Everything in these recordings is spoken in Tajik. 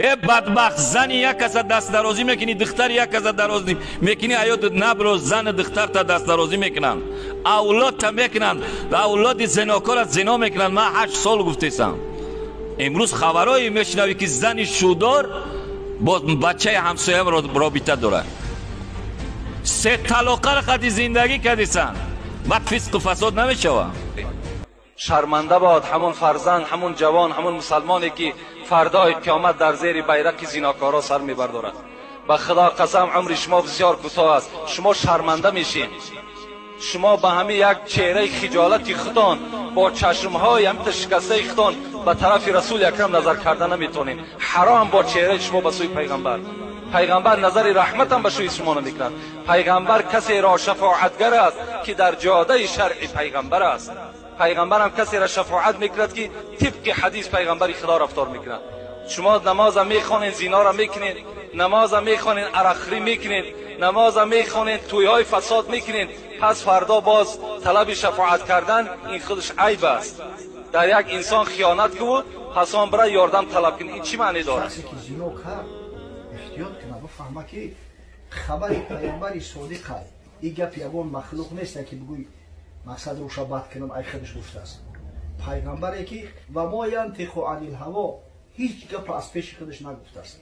Э бадбахт, зани як каса дастдарозӣ мекунӣ, духтари як каса дарозӣ мекунӣ, аёдат набро, зани духтарта дастдарозӣ мекунанд, авлодта мекунанд, авлоди зинокора зино мекунанд. Ман 8 сол гуфтесам. Имрӯз хабарое мешунавӣ, ки зани шудор бо бачаи ҳамсоям робита дорад. Се талоқаро қади зиндагӣ кардисан, баъд фисқу фасод намешавад. Шарманда бод ҳамон фарзанд, ҳамон ҷавон, ҳамон мусалмоне, ки фардои қиёмат дар зери байрақи зинокорро сар мебардорад. Ба Худо қасам, умри шумо бисёр кӯтоҳ аст. Шумо шарманда мешед. Шумо ба ҳамин як чеҳраи хиҷолати худтон, бо чашмҳои ҳамита шикастаи худтон ба тарафи Расули Акрам назар карда наметавонед. Ҳаром бо чеҳраи шумо ба сӯи пайғамбар. Пайғамбар назари раҳматам ба сӯи шумо намекунад. Пайғамбар касеро шафоатгар аст, ки дар ҷодаи шаръи пайғамбар аст. Пайғамбарам касеро шафоат мекунад, ки тибқи ҳадис пайғамбари Худо рафтор мекунад. Шумо намоза мехонед, зиноро мекунед, намоза мехонед, арақхӯрӣ мекунед, намоза мехонед, тӯйҳои фасод мекунед. Пас фардо боз талаби шафоат кардан ин худаш айб аст. Дар як инсон хиёнат кунад, пас он бира ёрдам талаб кунед. Ин чӣ маъне дорад? Шахсе ки зино кард, эҳтиёт кунад, бифаҳма, ки хабари пайғамбари содиқа. Ин гап ягон махлуқ нест, ки бигӯй мақсад руша бад кунам, ай худаш гуфтааст. Пайғамбаре ки ва мо янтиқу анил ҳаво, ҳеҷ гапро аз пеши худаш нагуфтааст.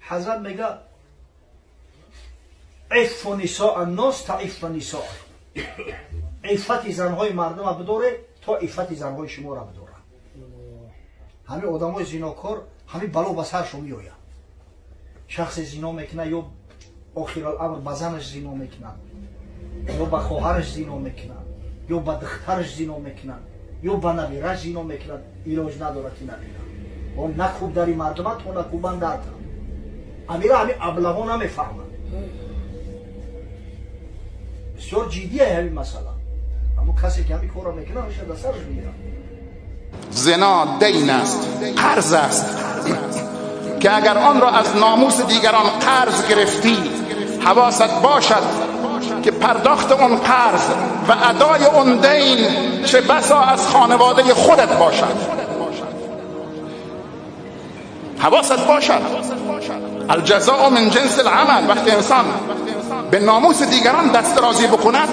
Ҳазрат мега: иффу нисоа ннос таиффа нисоа, иффати занҳои мардума бидоре, то иффати занҳои шуморо бидорад. Ҳамин одамои зинокор, ҳамин бало ба саршон меояд. Шахсе зино мекунад, ё охираламр ба занаш зино мекунад, ё ба хоҳараш зино мекунад, ё ба духтараш зино мекунад, ё ба набираш зино мекунад. Илоҷ надорад, ки набира он накӯб дари мардума, то накӯбанд дарта. Амира ҳамин аблаҳо намефаҳманд. Бисёр ҷиддия ҳамин масъала. Аммо касе ки ҳамин корро мекунад, ҳамеша дар сараш мегирад. زنا دین است، قرض است که اگر آن را از ناموس دیگران قرض گرفتی، حواست باشد که پرداخت اون قرض و ادای اون دین چه بسا از خانواده خودت باشد. حواست باشد، الجزاء من جنس العمل. وقتی انسان به ناموس دیگران دست درازی بکند،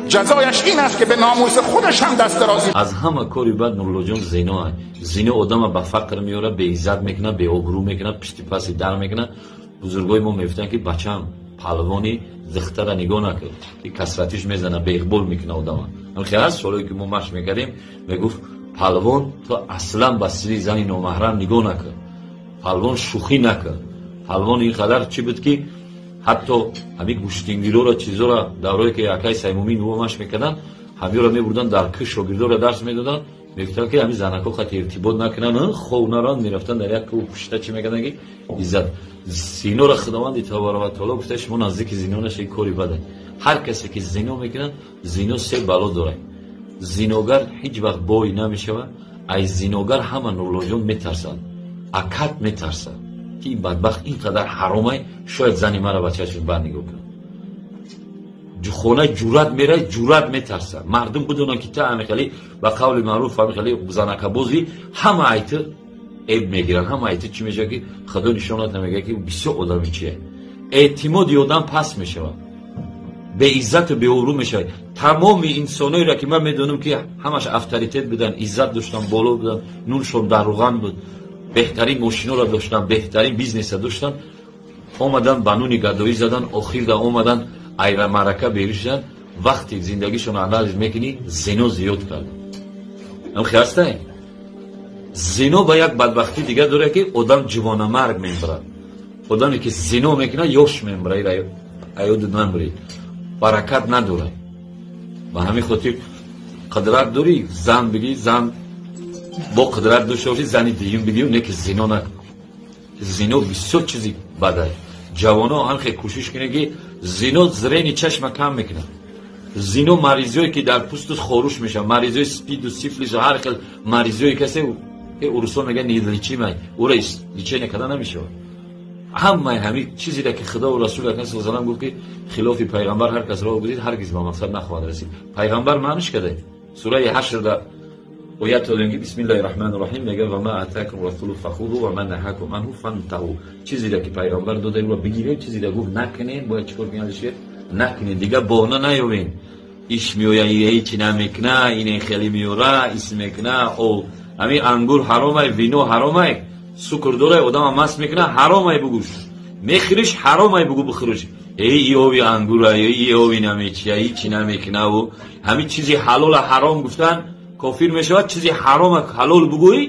جزایش این است که به ناموس خودش هم دست درازی. Аз ҳама кори бад, Нуруллоҷон, зино. Зино одама ба фақр меорад, беиззат мекунад, беобрӯ мекунад, пишти паси дар мекунад. Бузургои мо мегуфтанд, ки бачам, палвони духтара нигоҳ накун, ки касратиш мезана, беиқбол мекуна одама. Хел аст, солое ки мо машқ мекардем, мегуфт палвон: то аслан ба сири зани номаҳрам нигоҳ накун, палвон, шӯхӣ накун. Палвон ин қадар чӣ буд, ки ҳатто ҳамин гӯштингироро, чизоро, даврое ки акай Саймумин во машқ мекарданд, ҳамиёро мебурданд дар кӯ, шогирдоро дарс медоданд, мегуфтанд, ки ҳамин занако хати иртибот накунанд, хов наранд. Мерафтанд дар як кӯ, пушта чӣ мекарданд, ки иззат. Зиноро Худованди табарак ва таоло гуфта: шумо наздики зино нашед, кори баде. Ҳар касе ки зино мекунад, зино се бало дорад. Зиногар ҳеҷ вақт бой намешавад. Ай зиногар ҳама, Нурлоҷон, метарсанд, акат метарсад, ки ин бадбахт ин қадар ҳаромай, шояд зани мара, бачаашон бад нигоҳ кунад. Хона ҷуръат мерай, ҷуръат метарсад. Мардум бидонанд, ки та ҳамихали, ба қавли маъруф, ҳамихали занакабозӣ, ҳама айти эб мегиранд, ҳама айти чӣ мешавад, ки Худо нишонат намегӯяд, ки бисёр одами чие. Эътимоди одам паст мешавад, беиззату беобрӯ мешавад. Тамоми инсоноеро, ки ман медонам, ки ҳамаш авторитет буданд, иззат доштанд, боло буданд, нуншон дар руған буд, беҳтарин мошиноро доштанд, беҳтарин бизнеса доштанд, омадан ба нуни гадоӣ задан, охирда омадан айра маърака берӣ шуданд. Вақте зиндагишонро анализ мекунӣ, зино зиёд кард. Ҳастай, зино ба як бадбахтӣ дигар дорад, ки одам ҷувонамарг мебарад. Одаме ки зино мекунад, ёш мембарад, аёду намбаред, баракат надорад. Ба ҳамин хотир қудрат дорӣ, зан бигӣ, зан бо қудрат дошта бошӣ, зани дуюм бигӣ, не ки зино накун. Зино бисёр чизи бадае. Ҷавоно ҳам хел кӯшиш кунед, ки зино зрение чашма кам мекунад. Зино маризиое ки дар пӯсту хоруш мешавад, маризиои спиду, сифлису, ҳар хел маризиое касе ки урусо мегӯяд неизлечимый, ӯра лечение карда намешавад. Ҳамаи ҳамин чизеро, ки Худову Расул акрам салам гуфт, ки хилофи пайғамбар ҳар кас роҳ гузид, ҳаргиз ба мақсад нахоҳад расид. Пайғамбар маъниш карда, сураи Ҳашрда оят дорем ки бисмиллаҳи раҳмани раҳим мегӯяд ва ма атакум расулу фахузу ва ма наҳакум анҳу фантаҳу. Чизеро ки пайғамбар дода ӯро бигиред, чизеро гуфт накунед, бояд чикор кунед? Алишер накунед, дигар баҳона наёвед. Иш меоя, ҳечи намекуна, ине хеле меёра, ис мекуна, ҳамин ангур ҳаромай, вино ҳаромай, сукр дорай, одама маст мекуна, ҳаромай бугӯш. Мехӯриш ҳаромай бугӯ бихӯриш. Эй иови ангура, эй иови намечия, ҳечи намекунаву ҳамин чизи ҳалола ҳаром гуфтан кофир мешавад. Чизи ҳарома ҳалол бугӯй,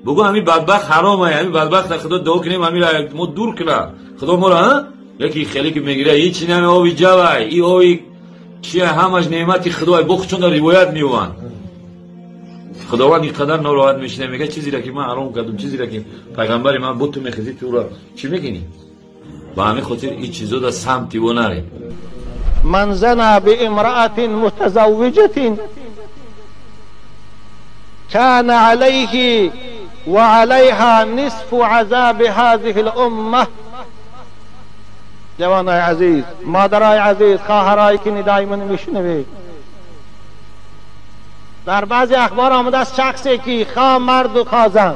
бугӯ ҳамин бадбахт ҳаромай, ҳамин бадбахта худо дуо кунем, ҳамин мо дур куна худо моро. Яки хеле ки мегира ҳечи наме, ови ҷавай, и ови чия, ҳамаш неъмати худоай, бо чун дар ривоят меованд. Худованд инқадар нороҳат мешина, мегӯяд чизеро ки ман ҳаром кардам, чизеро ки пайғамбари ман бо ту мехезӣ, ту ӯро чӣ мекунӣ? Ба ҳамин хотир ин чизо дар самти ӯ нарем. من زنى بامرأة متزوجة كان عليه وعليها نصف عذاب هذه الأمة. جوانای عزیز، مادرای عزیز، خواهرایی که ندای من میشنوید، در بعضی اخبار آمده است شخصی که خواه مرد و خواه زن،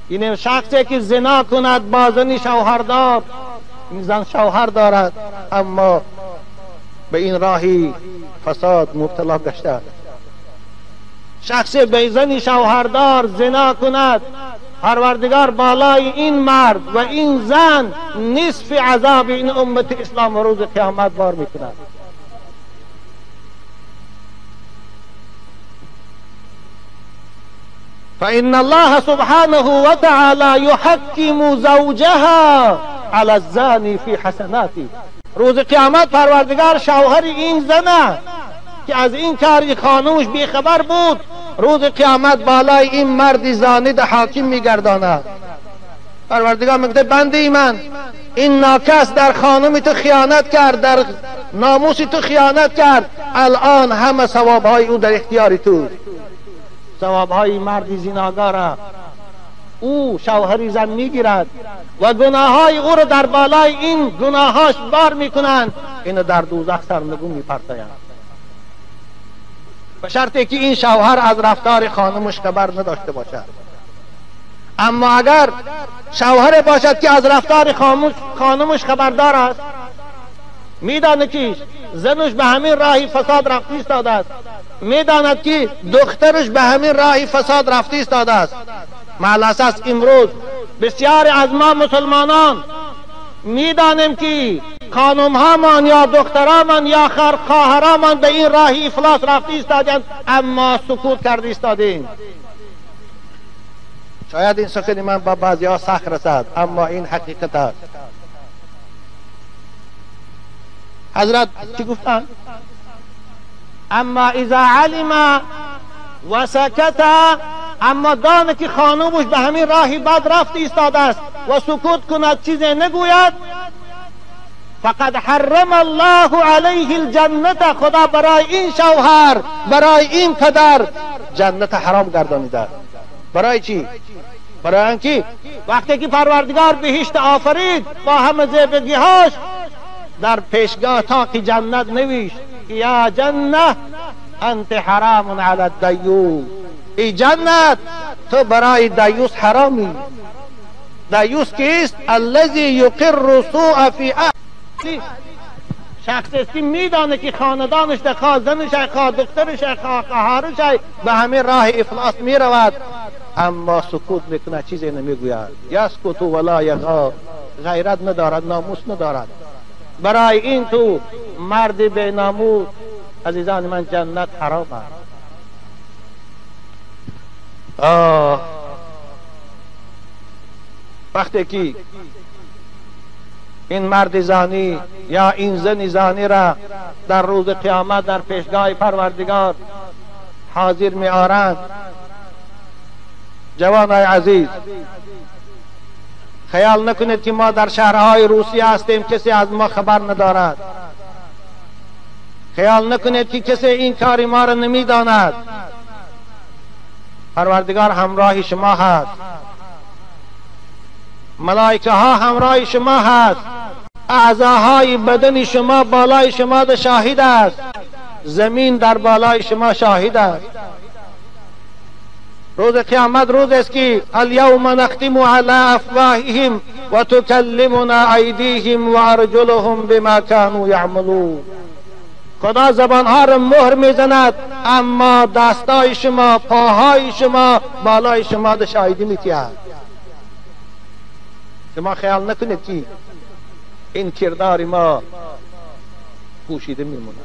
این شخصی که زنا کند با زنی شوهردار، این زن شوهر دارد اما به این راهی فساد مبتلا گشته، شخصی به زنی شوهردار زنا کند، پروردگار بالای این مرد و این زن نصف عذاب این امت اسلام روز قیامت بار میکند. فإن الله سبحانه وتعالى يحكم زوجها على الزاني في حسناته. روز قیامت پروردگار شوهر این زنه که از این کاری خانوش بیخبر بود، روز قیامت بالای این مرد زانی ده حاکم میگرداند. پروردگار میگه بنده من، این ناکس در خانم تو خیانت کرد، در ناموس تو خیانت کرد، الان همه ثوابهای او در اختیار تو. ثوابهای مرد زیناگار او شوهر زن میگیرد و گناههای او رو در بالای این گناهاش بار میکنند، اینو در دوزخ سرنگون میپرتایند، به شرطی که این شوهر از رفتار خانمش خبر نداشته باشد. اما اگر شوهر باشد که از رفتار خانمش خبردار است، میداند که زنش به همین راهی فساد رفته ایستاده است، میداند که دخترش به همین راهی فساد رفته ایستاده است. مع الاسف امروز بسیاری از ما مسلمانان میدانیم که خانمهامان یا دخترامان یا خواهرامان به این راهی افلاس رفته ایستادند، اما سکوت کرده ایستادیم. شاید این سخن من با بعضی ها سخت رسد، اما این حقیقت است. حضرت چی گفتند؟ اما اذا علم و سکت، اما دانه که خانمش به همین راهی بد رفت ایستاده است و سکوت کند، چیزی نگوید، فقد حرم الله علیه الجنت، خدا برای این شوهر، برای این پدر جنت حرام گردانیده. برای چی؟ برای اینکه وقتی که پروردگار بهشت آفرید با همه زیبگیهاش، در پیشگاه تاق جنت نوشت یا جنه انت حرام علی الدیوس، ای جنت تو برای دیوس حرامی. دیوس کیست؟ الذی یقر سوء فی اهله، شخص است که میدانه که خاندانش ده، خواه زنش، خواه دخترش، خواه خواهرش به همین راه افلاس میرود، اما سکوت میکنه، چیزی نمیگوید. یسکت ولا یغار، غیرت ندارد، ناموس ندارد. برای این تو مرد به ناموس، عزیزان من، جنت حرام است. وقتی که این مرد زانی یا این زن زانی را در روز قیامت در پیشگاه پروردگار حاضر می آرند، جوانای عزیز، خیال نکنید که ما در شهرهای روسیه هستیم کسی از ما خبر ندارد. خیال نکنید که کسی این کاری ما را نمیداند. پروردگار همراه شما هست، ملائکه ها همراه شما هست، اعضاهای بدن شما بالای شما شاهد است، زمین در بالای شما شاهد است. روز قیامت روز است که الیوم نختم علی افواههم و تکلمنا ایدیهم و ارجلهم بما كانوا یعملون. خدا زبانها را مهر میزند، اما دستای شما، پاهای شما، بالای شما ده شاهدی میتید. شما خیال نکنید که این کردار ما پوشیده میموند.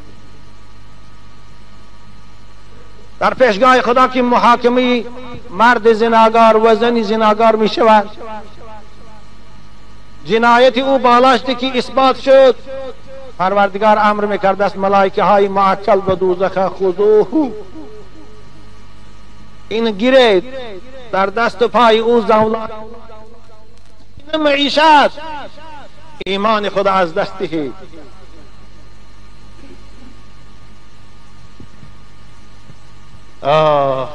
در پیشگاه خدا که محاکمه مرد زناگار و زن زناگار می شود، جنایت او بالاشت که اثبات شد، پروردگار امر میکرد است ملائکه های معکل به دوزخ خذوه، این گیرید در دست و پای او زولان معیشت، ایمان خدا از دست دهید. آه.